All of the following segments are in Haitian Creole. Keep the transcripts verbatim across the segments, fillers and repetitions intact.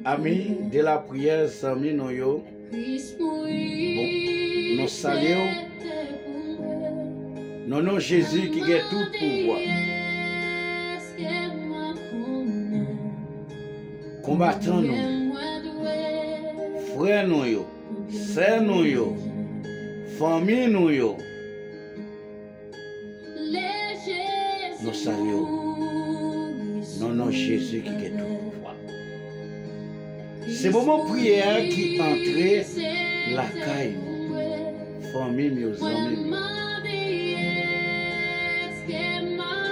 Ami de la priyè, zanmi nou yo, bon, nou salye w. Nan non Jezi ki gen tout pouvwa. Konbatan nou, frè nou yo, sè nou yo, fanmi nou yo, nou salye w. Nan non Jezi ki gen tout pouvwa. Se moman priyè a ki antre lakay nou. Fanmi m yo, zanmi m yo.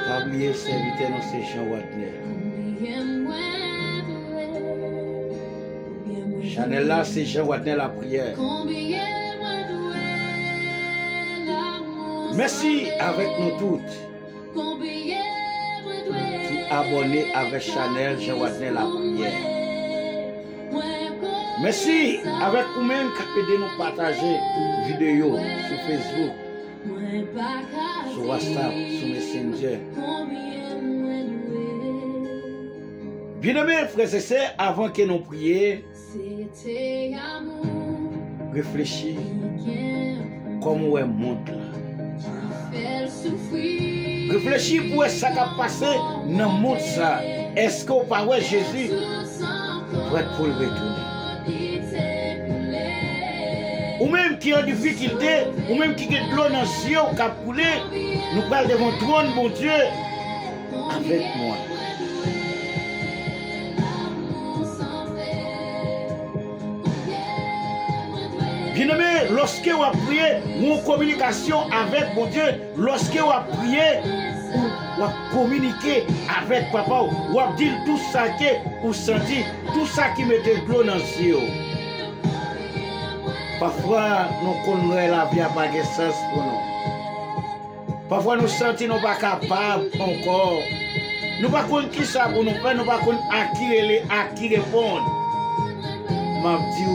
Pa bliye sèvitè nou se Jean Wadner. Chanèl la se Jean Wadner Lapriyè. Mèsi avèk nou tout ki abòne avèk chanèl Jean Wadner Lapriyè. Mèsi avèk ou menm k ap ede nou pataje videyo sou Facebook, sou WhatsApp, sou Messenger. Byeneme frè e sè, avan ke nou priye, reflechi kòman w wè mond la. Reflechi pou w wè sa k ap pase nan mond sa. Èske w pa wè Jezi prèt pou l retounen? Ou menm ki an difikilte, ou menm ki gen dlo nan zye w k ap koule, nou pral devan twòn Bondye avèk mwen. Byeneme, lòske w ap priye, ou an kominikasyon avèk Bondye. Lòske w ap priye, ou, w ap kominike avèk Papa w. W ap di l tout sa ke ou santi, tout sa ki mete dlo nan zye w. Pafwa, nou konn wè lavi a pa gen sans pou nou. Pafwa nou santi nou pa kapab ankò. Nou pa konn kisa pou nou fè, nou pa konn a ki rele, a ki reponn. M ap di w,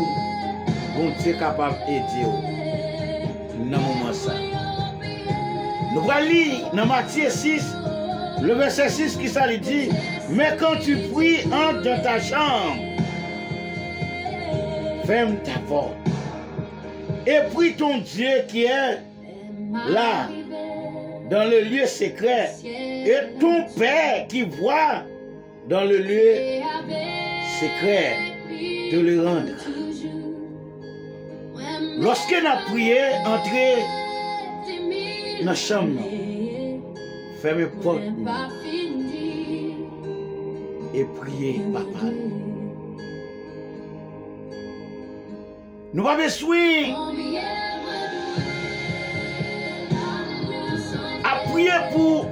Bondye kapab ede w nan moman sa. Nou pral li nan Matye sis, le vèsè sis, kisa li di? Mais quand tu pries, entre dans ta chambre, ferme ta porte, et prie ton Dieu qui est là, dans le lieu secret, et ton Père qui voit dans le lieu secret te le rendra. Lòske n ap priye, antre nan chanm nou, fèmen pòt nou, e priye Papa nou. Nou pa bezwen ap priye pou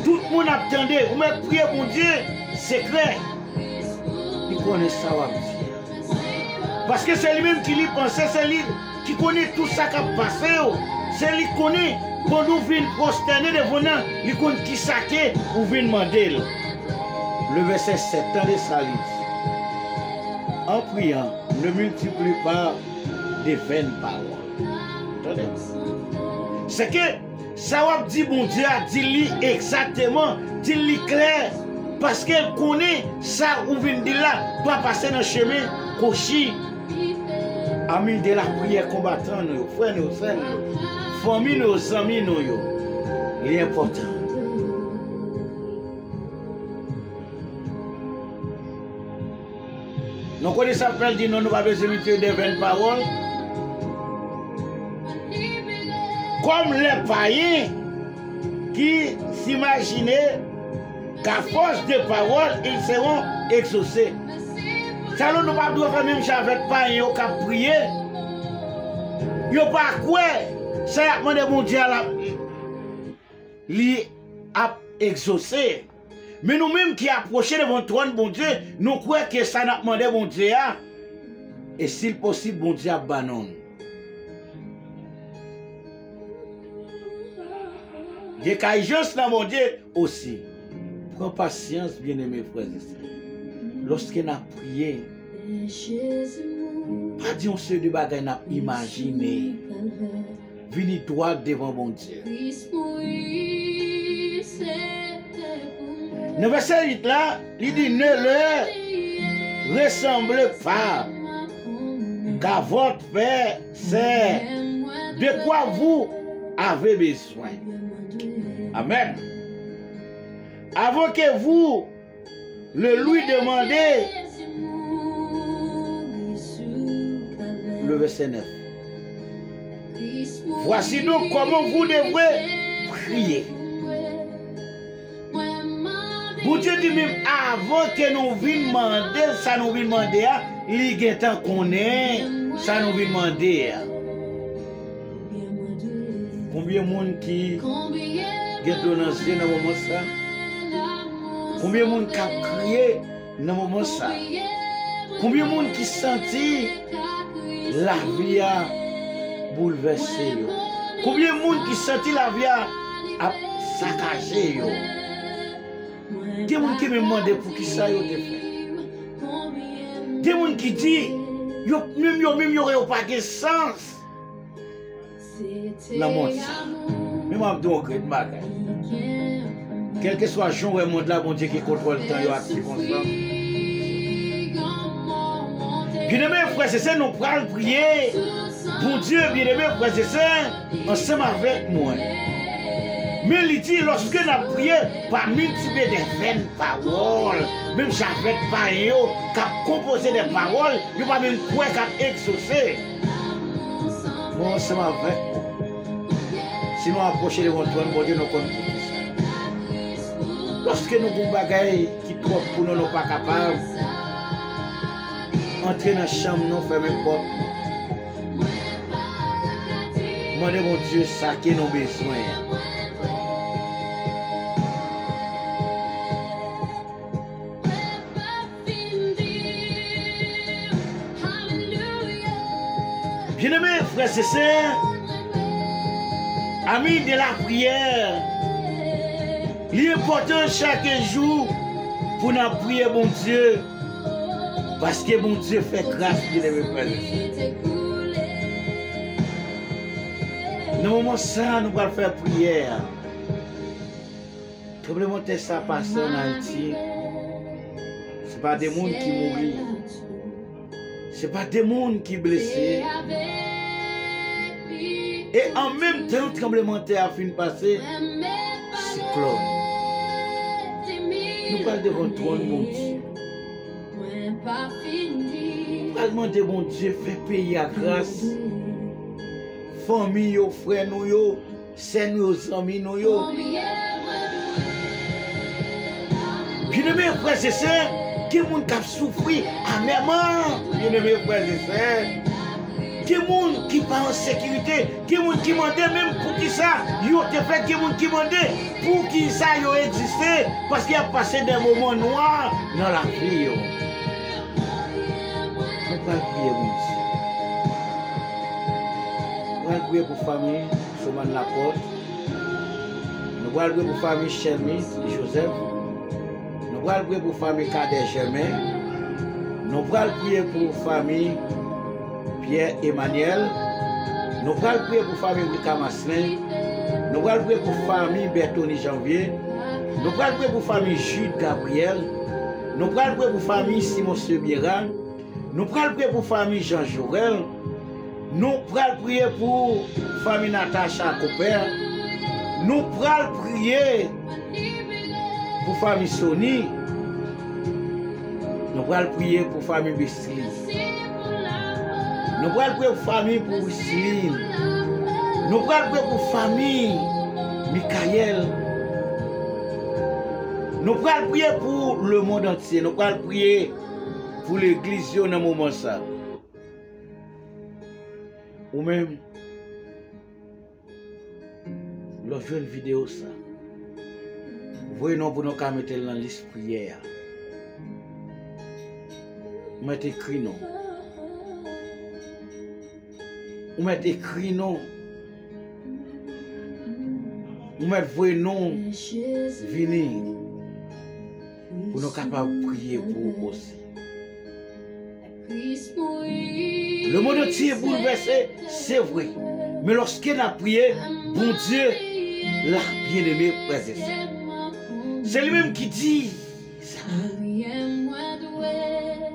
tout moun ap tande. Ou mèt priye Bondye sekrè. Li konnen sa w ap di a. Paske se li menm ki li panse, se li ki konnen tout sa k ap pase w. Se li konnen pandan w vin pwostène devan l, li konn kisa ke ou vin mande l. Le vèsè sèt, tande sa li di. En priant, ne multiplie pas de vaines paroles. Tande. Se ke sa w ap di Bondye a, di li egzakteman, di li klè, paske l konnen sa ou vin di l la pa pase nan chemen kwochi. Ami de la priyè, konbatan nou yo, frè nou yo, sè nou yo, fanmi nou yo, zanmi nou yo, li enpòtan. Nou konnen sa fè l di nou, nou pa bezwen mete de vèn pawòl. Comme les païens qui s'imaginent qu'à force de paroles, ils seront exaucés. Sa nou, nou pa dwe fè menm jan avèk payen yo k ap priye. Yo pa kwè sa y ap mande Bondye a, l ap, li ap egzose. Men nou menm ki apwoche devan twòn Bondye, nou kwè ke sa n ap mande Bondye a, e si l posib, Bondye ap ba nou l. Gen kayijans nan Bondye osi. Pran pasyans, byeneme frè e sè. Lòske n ap priye, pa di yon seri de bagay n ap imajine. Vini dwat devan Bondye. Nan vèsè uit la, li di, ne leur ressemble pas, car votre frère, c'est de quoi vous avez besoin. Amen. Avant que vous le lui demandez, le verset neuf. Voici donc comment vous devrez prier. Bondye di menm avan ke nou vin mande sa nou vin mande a, li gentan konnen sa nou vin mande a. Konbyen moun ki gen dlo nan zye nan moman sa? Konbyen moun k ap kriye nan moman sa? Konbyen moun ki santi lavi a boulvèse yo? Konbyen moun ki santi lavi a ap sakaje yo? Gen moun ki menm mande poukisa yo te fè. Gen moun ki di yo menm, yo menm yo, yo pa gen sans nan mond sa. Men m ap di w yon grenn bagay. Kèlkeswa jan w wè mond la, Bondye gen kontwòl tan yo ak sikonstans. Byeneme frè e sè, nou pral priye Bondye, byeneme frè e sè, ansanm avèk mwen. Men li di, lòske n ap priye, pa miltipliye de vèn pawòl, menm jan avèk payen yo k ap konpoze de pawòl, yo pa menm kwè k ap egzose. Mwen ansanm avèk ou. Si nou apwoche devan twòn Bondye, nou konn poukisa. Lòske nou gen yon bagay ki twòp pou nou, nou pa kapab antre nan chanm nou, fèmen pòt nou. Mande Bondye sa ke nou bezwen an. Byeneme frè e sè, ami de la priyè, li enpòtan chak jou pou n ap priye Bondye, paske Bondye fè gras, byeneme frè e sè. Nan moman sa, nou pral fè priyè a. Tranblemanntè sa pase ann Ayiti, se pa de moun ki mouri, se pa de moun ki blese. E an menm tan tranblemanntè a fin pase, siklòn. Nou pral devan twòn Bondye. Nou pral mande Bondye fè peyi a gras. Fanmi yo, frè nou yo, sè nou yo, zanmi nou yo. Byeneme frè e sè, gen moun k ap soufri amèman. Byeneme frè e sè, gen moun ki pa an sekirite, gen moun ki mande menm poukisa yo te fèt, gen moun ki mande poukisa yo egziste, paske y ap pase de moman nwa nan lavi yo. Nou pral priye Bondye. Nou pral priye pou fanmi Soman Lapòt. Nou pral priye pou fanmi Chèlmi Joseph. Nou pral priye pou fanmi Kadè Jèmen. Nou pral priye pou fanmi Pyè Emanyèl. Nou pral priye pou fanmi Wika Maslin. Nou pral priye pou fanmi Bètoni Janvye. Nou pral priye pou fanmi Jid Gabriyèl. Nou pral priye pou fanmi Simon Sebyera. Nou pral priye pou fanmi Jan Jorèl. Nou pral priye pou fanmi Natacha Konpè. Nou pral priye pou fanmi Soni. Nou pral priye pou fanmi Besli. Nou pral priye pou fanmi pou Wislin. Nou pral priye pou fanmi Mikayèl. Nou pral priye pou lemonn antye. Nou pral priye pou legliz yo nan moman sa. Ou menm, lè w jwenn videyo sa, voye non pou nou ka mete l nan lis priyè a. Ou mèt ekri non. Ou mèt ekri non. Ou mèt voye non vini pou nou kapab priye pou ou osi. Lemonn antye boulvèse, se vre. Men lòske n ap priye, Bondye la, byeneme frè e sè. Se li menm ki di sa.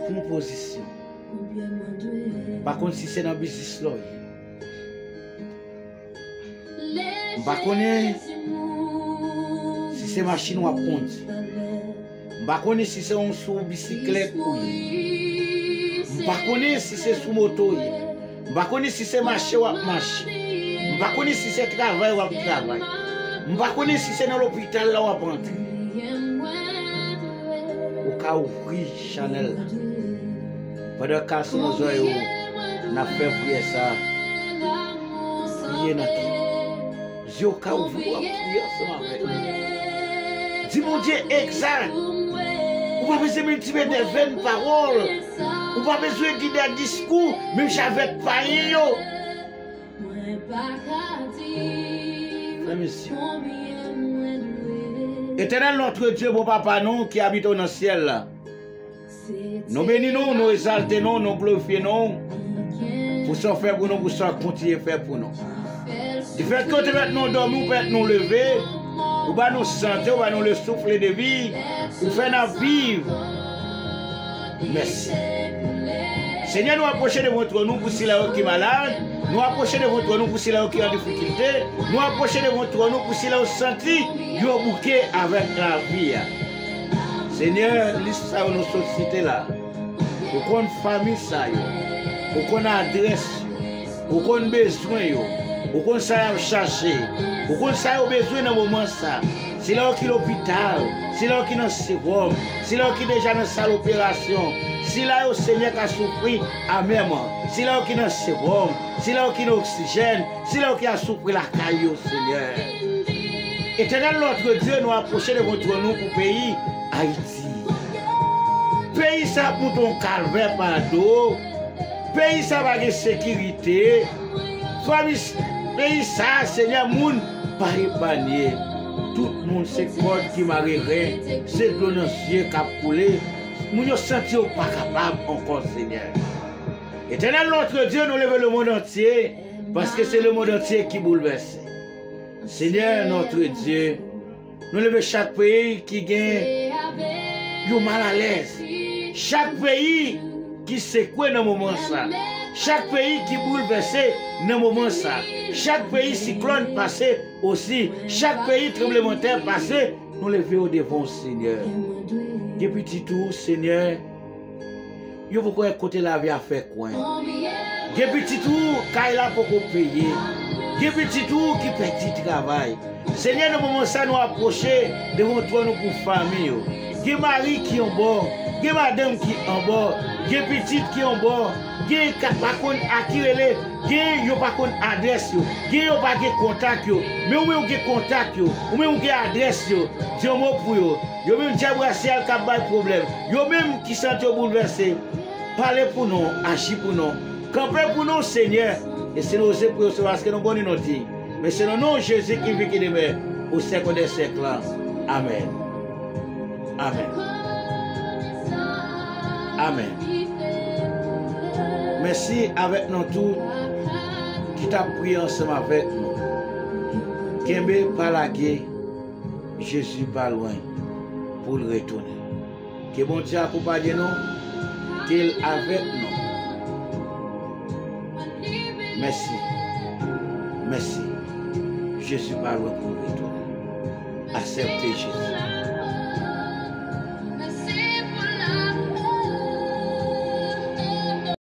Pou nou pozisyon. M pa konn si se nan biznis la w ye. M pa konnen si se machin w ap kondi. M pa konnen si se yon sou bisiklèt ou ye. M pa konnen si se sou moto w ye. M pa konnen si se mache w ap mache. M pa konnen si se travay w ap travay. M pa konnen si se nan lopital la w ap antre. Ou ka ouvri chanèl la. Pandan kal sou nan zòrèy ou, n ap fè priyè sa a. Priye nan kè. Zye w ka ouvri, w ap priye ansanm avèk nou. Di Bondye egzak. Ou pa bezwen menm di de vèn pawòl. Ou pa bezwen di de diskou, menm jan avèk payen yo. Frè m e sè. Etènèl, notre Dieu, bon papa nou ki abite nan syèl la. Nou beni nou, nou egzalte nou, nou glorifye nou pou sa w fè pou nou, pou sa w kontinye fè pou nou. Difèt ke w te pèmèt nou dòmi, ou pèmèt nou leve, ou ba nou sante, ou ba nou le souffle de vie, ou fè n ap viv. Mèsi. Senyè, nou apwoche devan twòn ou pou sila yo ki malad, nou apwoche devan twòn ou pou sila yo ki an difikilte, nou apwoche devan twòn ou pou sila yo santi yo bouke avèk lavi a. Senyè, lis sa yo nou sot site la, ou konn fanmi sa yo, ou konn adrès yo, ou konn bezwen yo, ou konn sa y ap chache, ou konn sa yo bezwen nan moman sa. Sila yo ki lopital, sila yo ki nan sewòm, sila yo ki deja nan sal operasyon, sila yo, Senyè, ka soufri amèman, sila yo ki nan sewòm, sila yo ki nan oksijèn, sila yo ki ap soufri lakay yo, Senyè. Etènèl, notre Dieu, nou apwoche devan twòn ou pou peyi Ayiti. Peyi sa ap moute yon kalvè pa do. Peyi sa pa gen sekirite. Fanmi, peyi sa, Senyè, moun pa epanye. Tout moun se kòd ki mare ren, se dlo nan zye k ap koule. Moun yo santi yo pa kapab ankò, Senyè. Etènèl, notre Dieu, nou leve le monde entier, paske se le monde entier ki boulvèse. Senyè, notre Dieu, nou leve chak peyi ki gen yon malalèz. Chak peyi ki sekwe nan moman sa. Chak peyi ki boulvèse nan moman sa. Chak peyi siklòn pase osi. Chak peyi tranblemanntè pase, nou leve yo devan w, Senyè. Gen pitit ou, Senyè, yo poko wè kote lavi a fè kwen. Gen pitit ou, kay la poko peye. Gen pitit ou ki pèdi travay. Senyè, nan moman sa, nou apwoche devan twòn ou pou fanmi yo. Gen mari ki anbò, gen madanm ki anbò, gen pitit ki anbò, gen ka pa konn a ki rele, gen yo pa konn adrès yo, gen yo pa gen kontak yo. Men ou menm ou gen kontak yo, ou menm ou gen adrès yo. Di yon mo pou yo. Yo menm dyab rasyal k ap bay pwoblèm. Yo menm ki santi yo boulvèse. Pale pou nou, aji pou nou. Kanpe pou nou, Senyè. E si nou oze priye w, se paske nou konnen nou diy. Men se nan non Jezi ki viv, ki demè o syèk dè syèk la. Amèn. Amèn. Amèn. Mèsi avèk nou tout ki t ap priye ansanm avèk nou. Kenbe, pa lage. Jezi pa lwen pou l retounen. Ke Bondye akonpaye nou, ke l avèk nou. Mèsi. Mèsi. Jezi pa lwen pou l retounen. Aksepte Jezi.